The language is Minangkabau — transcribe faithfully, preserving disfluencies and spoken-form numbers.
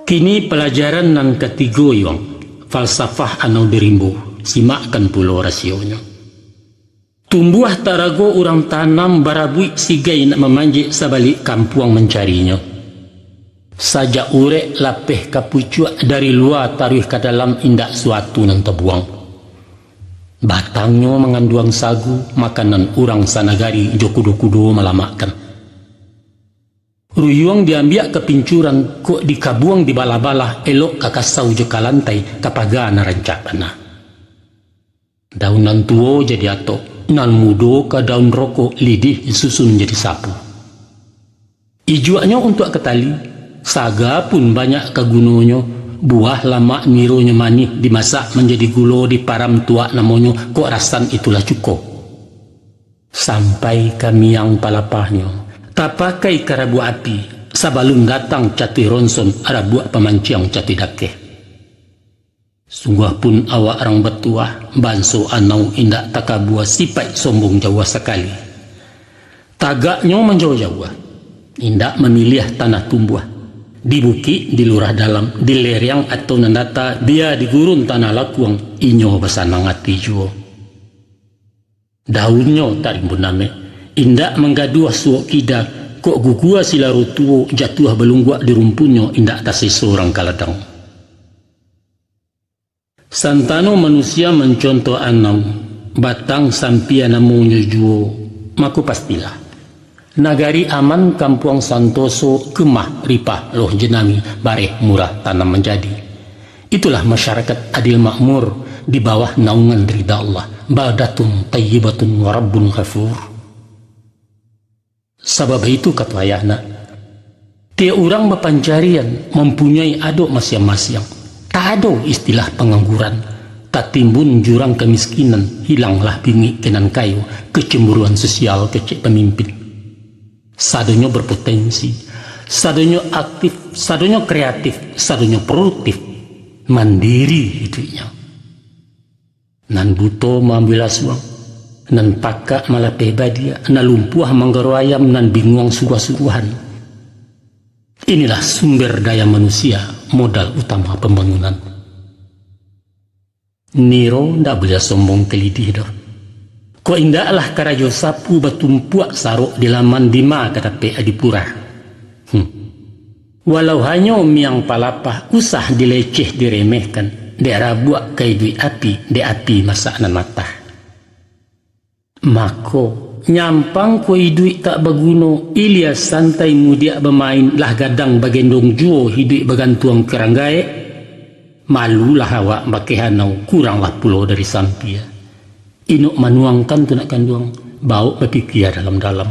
Kini palajaran nan katigo, Yuang, falsafah anau di rimbo, simakkan pulo rasionyo. Tumbuah tarago urang tanam barabuik sigai nak mamanjek sabalik kampuang mancarinyo. Sajak urek lapeh ka pucuak dari lua taruih ka dalam indak suatu nan tabuang. Batangnyo manganduang sagu, makanan urang sanagari jo kudo-kudo malamakkan. Ruyuang diambiak ka pincuran, kok dikabuang di balah-balah, elok ka kasau jo ka lantai, ka paga nan rancak bana. Daun nan tuo jadi atok, nan mudo ka daun rokok, lidih disusun jadi sapu. Ijuaknyo untuak ka tali, saga pun banyak ka gunonyo, buah lamak nironyo manih dimasak manjadi gulo, diparam tuak namonyo, kok rasan itulah cuko. Sampai ka miang palapahnyo, tapakai ka rabuak api, sabalun datang catuih ronson, rabuak pamanciang catuih dakeh. Sungguah pun awak rang batuah, banso anau indak takabua, sipaik sombong jauah sakali. Tagaknyo manjauah-jauah, indak mamiliah tanah tumbuah. Di bukik, di lurah dalam, di lereang atau nan data, bia di gurun tanah lakuang, inyo basanang ati juo. Daunnyo tarimbun amek, indak manggaduah suok kida, kok gugua silaro tuo, jatuah balungguak di rumpunnyo, indak taseso rang ka ladang. Santano manusia mancontoh anau, batang sampia namonyo juo, mako pastilah, nagari aman, kampuang santoso, kemah ripah loh jenami, bareh murah tanam manjadi. Itulah masyarakat adil makmur di bawah naungan rida Allah, baldatun tayyibatun wa rabbun ghafur. Sabab itu, kato ayah nak, tiok urang bapancarian mampunyoi adok masiang-masiang. Tak ado istilah pangangguran, tatimbun jurang kamiskinan, hilanglah bingik ka nan kayo, kecemburuan sosial kecek pamimpin. Sadonyo berpotensi, sadonyo aktif, sadonyo kreatif, sadonyo produktif, mandiri iduiknyo. Nan buto maambiak lasuang, nan pakak malapeh badiak, nan lumpuah manggaro ayam, nan binguang suruah-suruahan. Inilah sumber daya manusia, modal utama pambangunan. Niro ndak buliah sombong ka lidih doh. Kok indaklah karajo sapu batumpuak sarok di laman, dima ka dapek adipura. Hmm. Walau hanyo miang palapah, usah dileceh diremehkan, dek rabuak ka iduik api, dek api masak nan matah. Mako, nyampang ko iduik tak baguno, ilia santai mudiak bamain, lah gadang bagendong juo, hiduik bagantuang ka rang gaek. Malulah awak bakeh anau, kuranglah pulo dari sampia. Inok manuangkan tu nak kanduang, baok bapikia dalam-dalam.